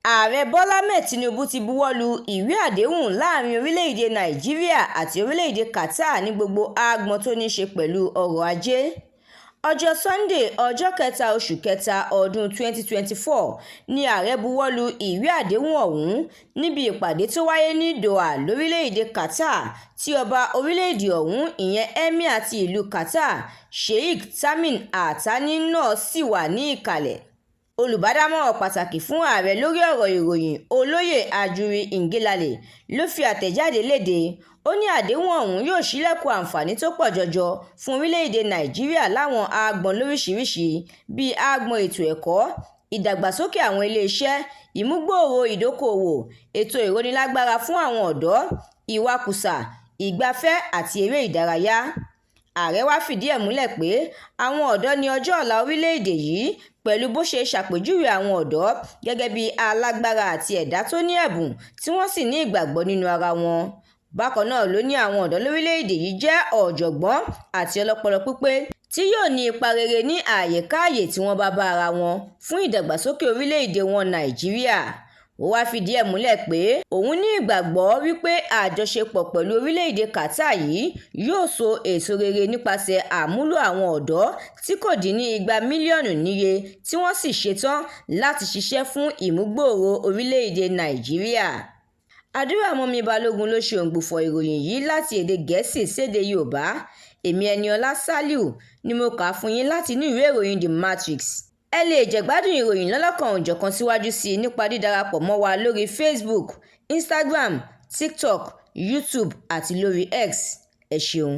Ààrẹ Bọ́lá Ahmed Tinubu ti buwọ́ lu ìwé àdéhùn láàrin orílẹ̀-èdè Nàìjíríà àti orílẹ̀-èdè Qatar ní gbogbo agbọn tó ní í ṣe pẹ̀lú ọrọ̀ ajé. Ọjọ́ Sannde, ọjọ́ kẹta oṣù kẹta ọdún 2024 ní ààrẹ buwọ́ lu ìwé àdéhùn ọ̀hún níbi ìpàdé tó wáyé ní Doha lórílẹ̀-èdè Qatar tí ọba orílẹ̀-èdè ọ̀hún, ìyẹn Emir ti ìlú Qatar, Sheikh Tamim Al Thani náà sì wà ní ìkàlẹ̀. Olùbádámọ̀ràn pàtàkì fún ààrẹ lórí ọ̀rọ̀ ìròyìn, Olóyè Ajuri Ngelale, ló fi àtẹ̀jáde léde. Ó ní àdéhùn ọ̀hún yóò ṣílẹ̀kùn àǹfààní tó pọ̀ jọjọ fún orílẹ̀-èdè Nàìjíríà láwọn agbọn lóríṣiríṣi bíi agbọn ètò ẹ̀kọ́, ìdàgbàsókè àwọn iléeṣẹ́, ìmúgbòòrò ìdókòòwò, ètò ìrónílágbára fún àwọn ọ̀dọ́, ìwakùsà, ìgbafẹ́ àti eré ìdárayá. Ààrẹ wá fìdí ẹ̀ múlẹ̀ pé àwọn ọ̀dọ́ ní ọjọ́ ọ̀la orílẹ̀-èdè yìí, pẹ̀lú bó ṣe ṣàpèjúwe àwọn ọ̀dọ́ gẹ́gẹ́ bíi alágbára àti ẹ̀dá tó ní ẹ̀bùn tí wọ́n sì ní ìgbàgbọ́ nínú ara wọn. Bákan náà ló ní àwọn ọ̀dọ́ lórílẹ̀-èdè yìí jẹ́ ọ̀jọ̀gbọ́n àti ọlọ́pọlọ pípé tí yóò ní ipa rere ní àyèkáyè tí wọ́n bá bá ara wọn fún ìdàgbàsókè orílẹ̀-èdè wọn Nàìjíríà. Ó wáá fìdí ẹ̀ múlẹ̀ pé òun ní ìgbàgbọ́ wípé àjọṣepọ̀ pẹ̀lú orílẹ̀-èdè Qatar yìí yóò so èso rere nípasẹ̀ àmúlò àwọn ọ̀dọ́ tí kò dín ní 200 mílíọ̀nù níye tí wọ́n sì ṣetán láti ṣiṣẹ́ fún ìmúgbòòrò orílẹ̀-èdè Nàìjíríà. Àdúràmọ́mi Balógun ló ṣe òǹgbùfọ̀ ìròyìn yìí láti èdè Gẹ̀ẹ́sì sédè Yorùbá. Èmi Ẹniọlá Sálíù ni mo kà á fún yín láti inú ìwé ìròyìn The Matrix. Ẹ lè jẹ̀gbádùn ìròyìn lọ́lọ́kan-ò-jọ̀kan síwájú sí i nípa dídarapọ̀ mọ́ wa lórí Facebook, Instagram, TikTok, YouTube àti lórí X. Ẹ ṣeun.